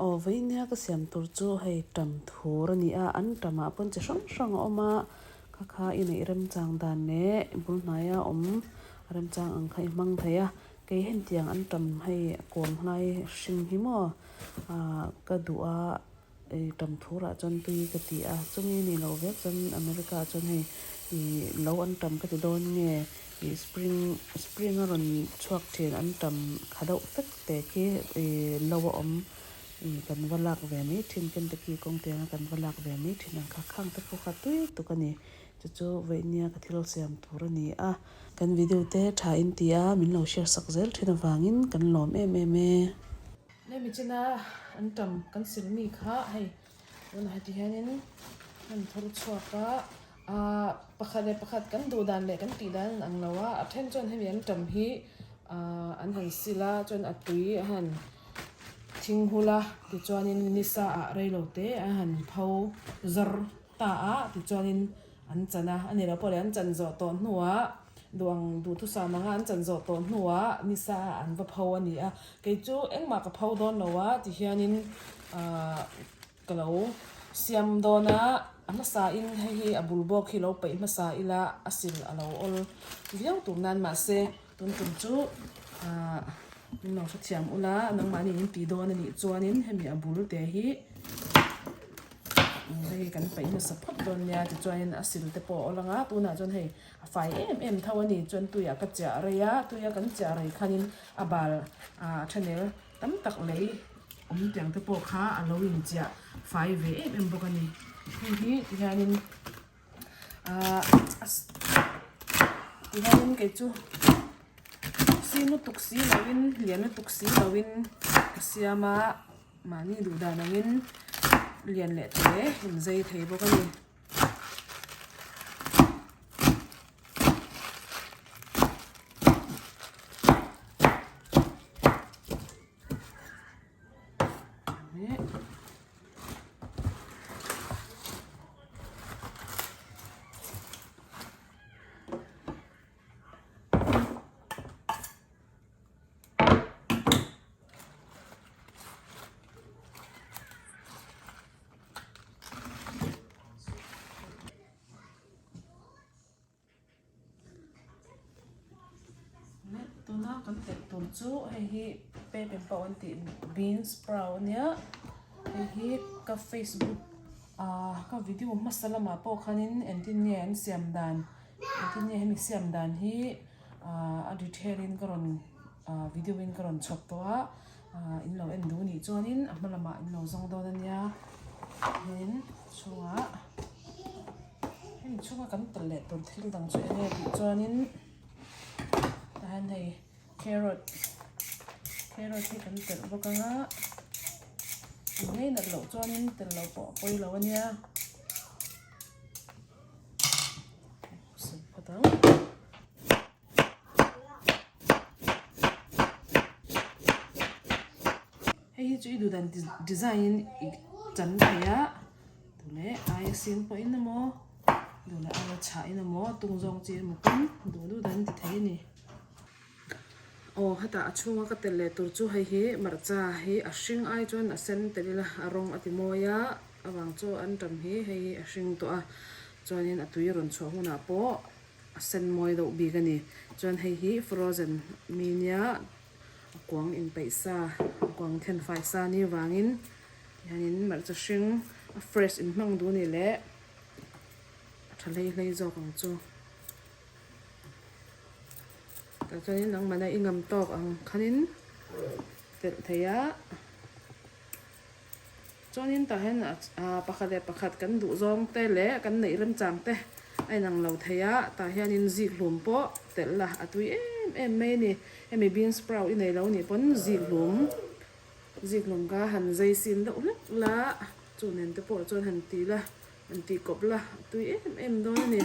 Aw vawinia ka siam tur chu hei tam thur a ni a, an tamah pawn chi hrang hrang a awm a, kha kha i neih remchang dan leh bul hnaia awm remchang ang kha i hmang thei a, kei hetiang an tam hei a kuang hlai hring hi maw ah ka duh a ih tam thurah chuan tui ka ti a, chumi ni lo vek chuan America ah chuan hei ih lo an tam ka ti dawn nge ih spring spring a rawn chhuak thin an tam kha deuh fek te khi ih lo a awm ih kan va lak ve mai thin Kentucky kawng tianga kan va lak ve mai thin ang kha khang te pawh kha tui tuk a ni chu chu vawinia ka thil siam tur a ni a kan video te tha in ti a min lo share sak zel thin avangin kan lawm em em e. Hemi china an tam kan sil mi kha hei tunah heti hianin an thur chhuak a ahh pakhat leh pakhat kan duh dan leh kan tih dan a inang lo a a then chuan hemi an tam hi ahh an han sil a chuan a tui a han thing hul a tichuanin nisa ah reilo te a han pho zawr ta a tichuanin an chan a a ni lo pawh leh an chan zawh tawh hnuah duh ang duhthusam anga an chan zawh tawh hnuah nisa ah an va pho a ni a kei chu engmah ka pho dawn lo a tihianin ahh ka lo siam dawn a a hmasa in hei hi a bul bawk hi lo peih hmasa ila a sil a lo awl viau tur nan mahse tun tum chu ahh min lo hrethiam ula nangmahni in tih dawn a nih chuanin hemi a bul te hi. Hei kan paih nasa phawt dawn nia tichuanin a sil te pawh a awl ang a tunah chuan hei a fai em em tho a ni chuan tuiah ka chiah rei a tuia kan chiah rei khanin a bal ah thanel tam tak lei awm tiang te pawh kha a lo inchiah fai ve em em bawk a ni hei hi tihianin ah tihianin kei chu sin lutuk si lovin lian lutuk si lovin ka siam a. Mahni duh dan angin lian leh te inzei thei bawk a ni. Tuna kan telh tur chu hei hi pep in pawh an tih bean sprout a nia hei hi ka facebook ah ka video hmasa lamah pawh khanin engtin nge an siam dan engtin nge hemi siam dan hi. Ahh a detail in ka rawn ahh video in ka rawn chhawp tawh a ahh in lo en duh anih chuanin a hma lamah in lo zawng dawn ania tin chhungah hemi chhunga kan telh leh tur thil dang chu eng nge tih chuanin tah hian hei carrot carrot hi kan telh bawk anga in ngei nat loh chuanin telh loh pawh a pawi lo ania. Hei hi chu i duh dan design in i chan thei a duh leh aia sin pawh in emaw duh leh aia chhah in emaw tung zawng chi emaw pawn duh duh dan ti thei a ni. Aw hetah a chhunga ka tel leh tur chu hei hi hmarcha hi a hring ai chuan a sen tel ila a rawng a ti mawi a avang chu an tam hi hei hi a hring tawh a chuanin a tui rawn chhuah hunah pawh a sen mawi deuh bik a ni chuan hei hi frozen mi nia a kuang inpeih sa a kuang then fai sa ni vangin tihianin hmarcha hring a fresh in hmang duh a nih leh a tha hlei hlei zawk ang chu. Tah chuanin nangmahna i ngam tawk ang khanin telh thei a chuanin tah hian ah pakhat leh pakhat kan duh zawng te leh kan neih remchang te a inang lo thei a tah hianin zik hlum pawh telh la a tui em em mai a ni hemi bean sprout i nei lo nih pawn zik hlum zik hlum kha han zai sin deuh hlek la chu nen te pawh chuan han ti la han tih kawp la a tui em em dawn a ni.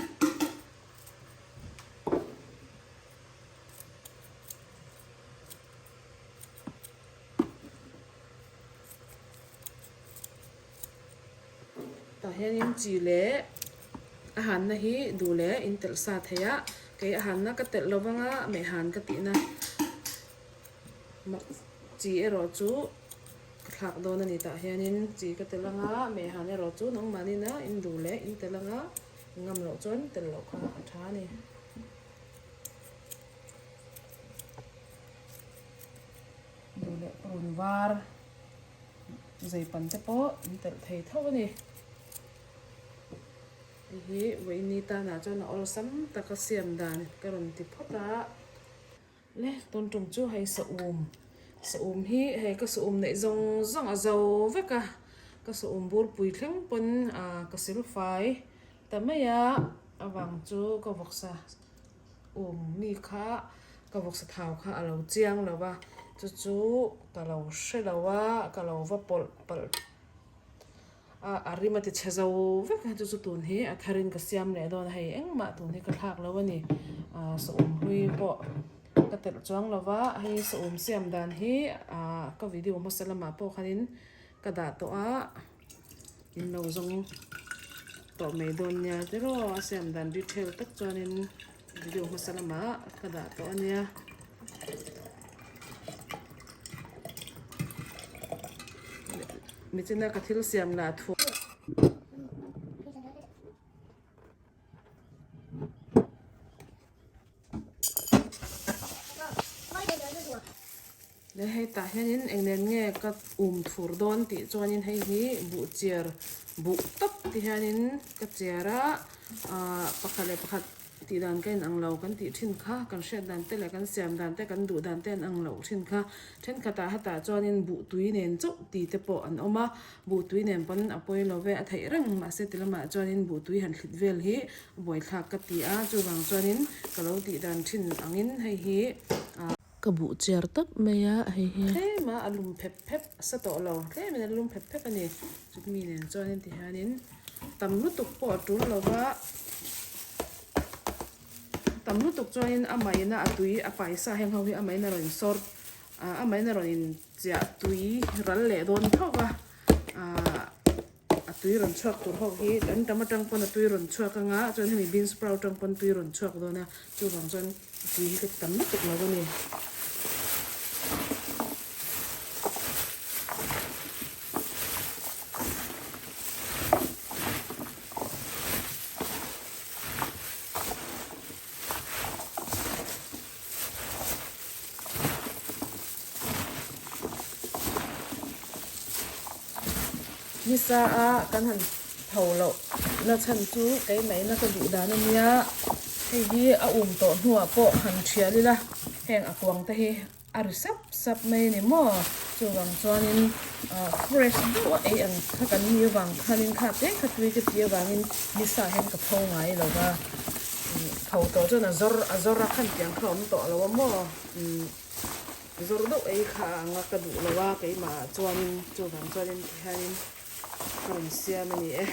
Tah hianin chi leh a hanna hi duh leh in telh sa thei a kei a hanna ka telh lo vang a mehhan ka tihna chi erawh chu. thlak dawn a ni tah hianin chi ka tel anga mehhan erawh chu nangmahnin a in duh leh in tel anga ngam loh chuan tel loh kha a tha a ni. Duh leh purun var zei pan te pawh in telh thei tho a ni. Hei hi Vaini tanah chuan a awlsam taka siam dan ka rawn ti phawt a. Le tun tum chu hei saum saum hi hei ka saum neih zawng zawng a zo vek a ka saum bur pui thleng pawn ah ka sil fai ta mai a avang chu ka vawksa um mi kha ka vawksa thau kha a lo chiang lo va chu chu ka lo hre lo a ka lo va pawlh palh. A a rim a ti chhe zo vek a chu chu tun hi a tharin ka siam leh dawn a hei engmah tun hi ka thlak lo a ni ah saum hlui pawh ka telh chuang lo va hei saum siam dan hi ah ka video hmasa lamah pawh khanin ka dah tawh a in lo zawng tawh mai dawn nia tiraw a siam dan detail tak chuanin video hmasa lamah ka dah tawh a nia. Michina ka thil siam lah thu. Le hei tah hianin eng nen nge ka um thur dawn tih chuanin hei hi buh chiar buh tawp ti hianin ka chiar a ah pakhat leh pakhat tih dan ka inang lo kan tih thin kha kan hriat dan te leh kan siam dan te kan duh dan te an ang loh thin kha thenkhatah hetah chuanin buh tui nen chauh ti te pawh an awm a buh tui nen pawn a pawi lo ve a theih reng mahse ti lamah chuanin buh tui han thlit vel hi a buaithlak ka ti a chuvang chuanin ka lo tih dan thin angin hei hi ah. Ka buh chiar tawp mai a hei hi. Tlem a a lum phep phep a sa tawh lo tlemin a lum phep phep a ni chumi nen chuanin tihianin tam lutuk pawh a tul lo va tam lutuk chuanin a maina a tui a paisa heng ho hi a maina rawn sawr ah a maina rawn in chiah tui ral leh dawn tho va ah a tui rawn chhuak tur ho hi an tam atang pawn a tui rawn chhuak anga chuan hemi bean sprout atang pawn tui rawn chhuak dawn a chuvang chuan a tui hi ka ti tam lutuk lo a ni. Nisa a kan han tho loh na chhan chu keimahina ka duh dan a nia hei hi a um tawh hnuah pawh han thial ila heng a kuang te hi a ri sap sap mai a ni maw chuvang chuanin ah fresh deuh a ei ang kha kan ni avang khanin kha te kha tui ka ti avangin nisa hian ka pho ngai lo va tho tawh chuan a zawr a zawr a khan tiang kha a awm tawh lo a maw umm zawr deuh ei kha a ang a ka duh lo a keimah ah chuanin chuvang chuanin tihianin ka rawn siam a ni e.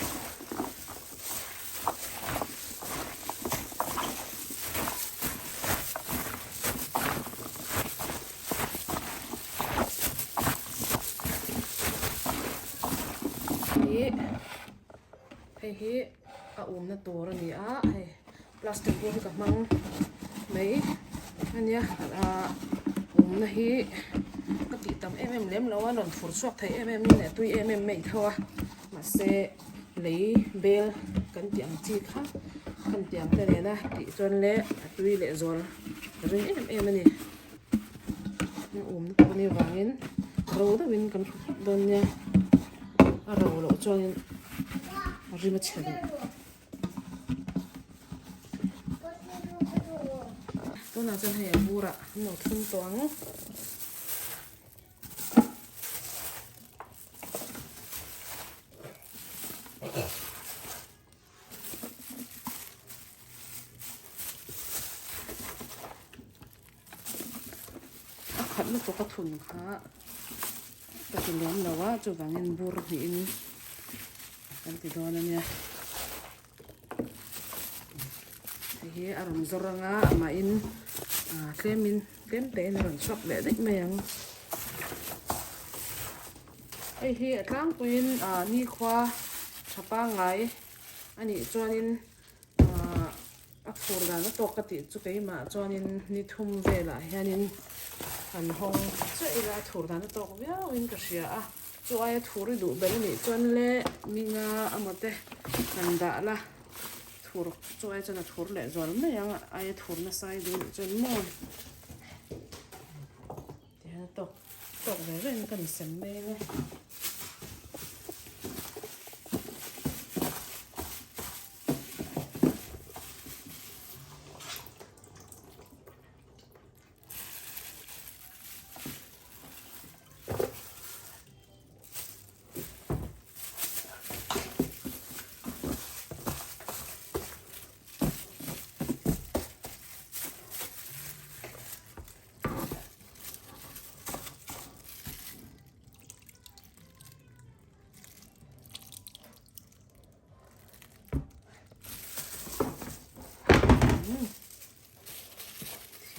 Ih hei hi a umna tur a ni a hei plastic bur hi ka hmang mai a nia ah umna hi ka tih tam em em lem lo a rawn thur chhuak thei em em in leh tui em em mai tho a mahse lei bel kan tih ang chi kha kan tih ang te nena tih chuan le a tui leh zual ring em em a ni. A umna tur anih avangin ro deuhin kan hru phawt dawn nia a ro loh chuanin a rim a chhe duh. Tunah chuan hei a burah an lo thun tawh ang. A khat lutuk a thun kha ka ti lem lo a chuvangin bur hnihin kan ti dawn a nia hei hi a rawn zawr anga amahin ah tlemin tlem tein a rawn chhuak leh daih mai ang hei hi a tlangpuiin ah nikhua tha pangngai a nih chuanin ah a phur dan a tawk ka tih chu keimah chuanin ni thum velah hianin han hawng chiah ila a thur dan a tawk viauin ka hria a. Chu aia thur i duh belh anih chuan le ni nga amaw te han dah la thur chu ai chuan a thur leh zual mai ang a aia thur nasa i duh anih chuan maw tihian a tawk tawk ve reng ka ni sem mai ang e.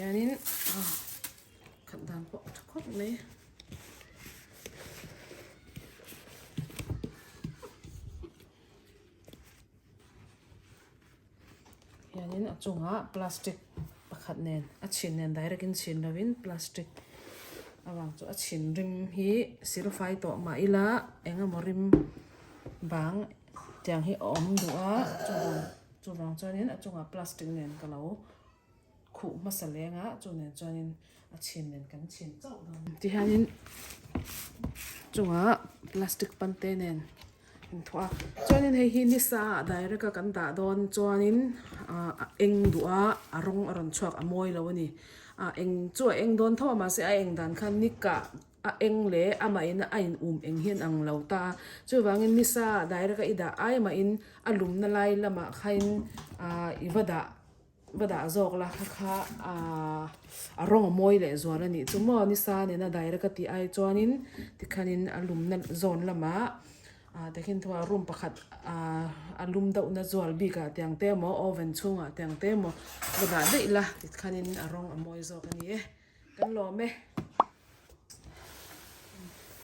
Hianin khat dan pawh a tha khawp mai. Hianin a chungah plastic pakhat nen a chhin nen direct in chhin lovin plastic avang chu a chhin rim hi silfai tawh mah ila eng emaw rim bang tiang hi a awm duh a chuvang chuvang chuanin a chungah plastic nen ka lo khuh hmasa leng a chu nen chuanin a chhin nen kan chhin chauh dawn tihianin chungah plastic pante nen an thuah a chuanin hei hi ni sa ah direct a kan dah dawn chuanin ah a eng duh a a rawng a rawn chhuak a mawi lo a ni a eng chu a eng dawn tho a mahse a eng dan khan ni kah a eng leh amah in a in um eng hian ang lo ta a chuvangin ni sa ah direct a i dah ai mahin a lumna lai lamah khain ah i va dah. Va dah zawk la kha kha aaa a rawng a mawi leh zual a nih chu maw nisa nena direct a tih ai chuanin tikhanin a lumna zawn lamah ah tehkhin thu ah room pakhat ah a lum deuhna zual bikah tiang te emaw oven chhungah tiang te emaw va dah daih la tikhanin a rawng a mawi zawk a ni e kan lawm e.